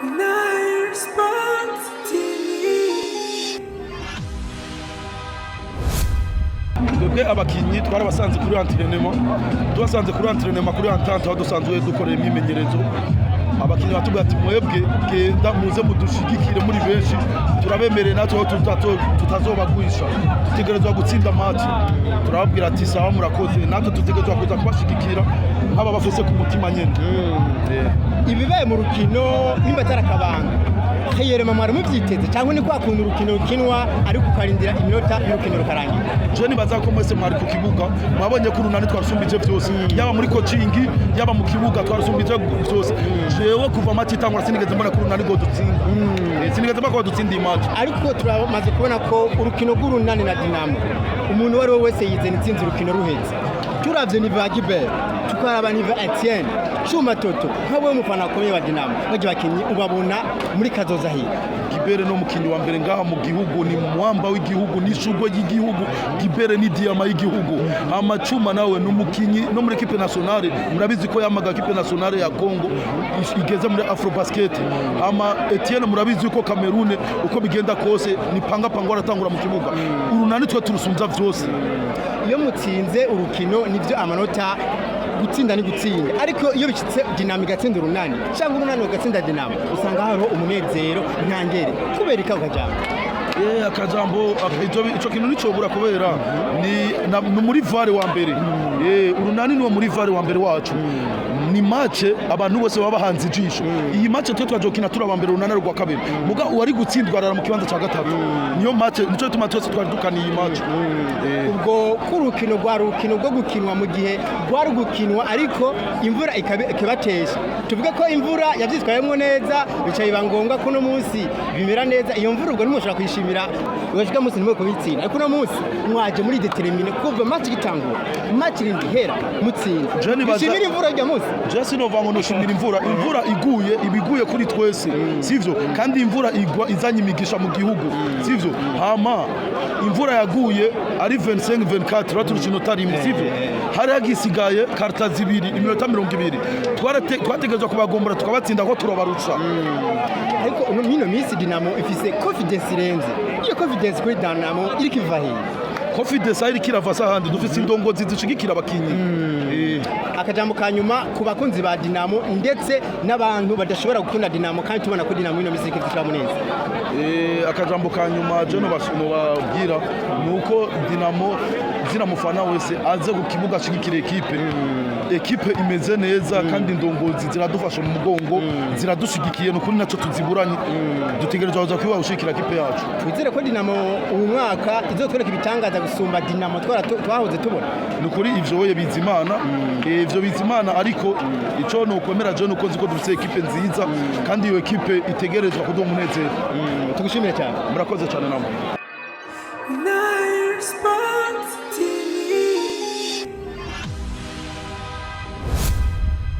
Nine Sports TV. Twebwe abakinyi twarabasanze kuri entraînement, tubasanze kuri entraînement kuri Entente aho dusanzwe dukorera imyimenyerezo. Abakinyi batubwira ati: "Mwebwe genda muze mudushigikire muri benshi, turabemereye natwe aho tutazobagwisha, dutegerezwa gutsinda match." Turababwira ati: "Sawa, murakoze, natwe dutegerezwa kuza kubashigikira nk'aba bafise ku mutima nyene." Ibibaye mu rukino, nimba atari akabanga kayerema, mwari mubyiteze cyangwa ni kwa kuntu urukino rukinwa ariko ukarindira iminota y'urukino rukarangira? Je nibaza ko mwese mwari ku kibuga, mwabonye ko Urunani twarusumbije byose, yaba muri coaching, yaba mu kibuga, twarusumbije byose. Jewe kuva match itangura sinigeze mbona ko Urunani dutsinda. Sinigeze mbona ko dutsinda iyi match. Ariko turamaze kubona ko urukino rw'Urunani na Dinamo, umuntu uwo ari we wese yizena intsinzi urukino ruhetse. Turavye niveau ya Gibert, tukaraba niveau Etienne Cuma Toto, nk'abo mufana akomeye wa Dinamo, bajya bakinyi ubabona muri kazoza higa? Gibere no mukinyi wa mbere ngaha mu gihugu, ni mwamba w'igihugu, ni ishurwe ry'igihugu. Gibere ni diamant y'igihugu. Amacuma nawe ni umukinyi no muri équipe nationale, murabizi ko yamaga équipe nationale ya Congo igeze muri Afro Basket. Ama Etienne, murabizi ko Cameroon uko bigenda kose ni panga panga, aratangura mu kibuga. Urunani twe turusumvya vyose. Iyo mutsinze urukino, nibyo, amanota, gutsinda ni gutsinda, ariko iyo bishyitse Dinamo igatsinda Urunani cyangwa Urunani rugatsinda Dinamo, usanga hariho umunezero ntangere. Kubera iki ako kajambo? Akajambo ico kintu nicobura kubera ni muri VAR wa mbere. Urunani niwo muri VAR wa mbere wacu. Ni match abantu bose baba bahanze ijisho. Iyi match twe twaje gukina turi aba mbere, Urunani rwa kabiri, muga uwari gutsindwa arara mu kibanza ca gatatu. Niyo match, nico gituma twese twari dukaniye iyi match. Ubwo ko urukino rwari urukino rwo gukinwa mu gihe rwari gukinwa, ariko imvura ikibatesha, tuvuge ko imvura yabyitwayemo neza, bica biba ngombwa ko uno munsi bimera neza. Iyo mvura ubwo ntimushobora kuyishimira, ugashika munsi ntimwe kubitsinda, ariko uno munsi mwaje muri déterminé kuva match igitangura, match irindi ihera mutsinda. Je nibaza- Bishimira imvura ujya munsi? Je sinova ngo noshimira imvura. Imvura iguye iba iguye kuri twese, sivyo? Kandi imvura igwa izanye imigisha mu gihugu, sivyo? Hama imvura yaguye ari 25 24, baturusha inota rimwe, sivyo? Hari hagisigaye quart 2, iminota 20. Twategerezwa kubagombora tukabatsinda ko turabarusha. Ariko mino minsi Dinamo ifise confidence irenze. Iyo confidence kuri Dinamo iriko iva hehe? Confidence aho iriko irava ahandi, dufise indongozi zishigikira abakinyi. Akajambo ka nyuma ku bakunzi ba Dinamo ndetse n'abantu badashobora gukunda Dinamo kandi tubona ko Dinamo ino minsi iriko ivyitwaramo neza. Akajambo ka nyuma je nobabwira ni uko Dinamo zina mufana wese aze ku kibuga ashigikira ekipe. Ekipe imeze neza kandi indongozi ziradufasha mu mugongo, ziradushigikiye. Ni ukuri naco tuziburanye, dutegerezwa kuza kwiba gushigikira ekipe yacu. Twizere ko Dinamo uyu mwaka izotwereka ibitangaza gusumba Dinamo twahoze tubona. Ni ukuri ivyo weye Bizimana. Ivyo Bizimana, ariko ico nokwemera je nuko nzi ko dufise ekipe nziza kandi iyo ekipe itegerezwa kuduha umunezero. Tugushimire cyane. Murakoze cyane namwe. Nine Sports TV.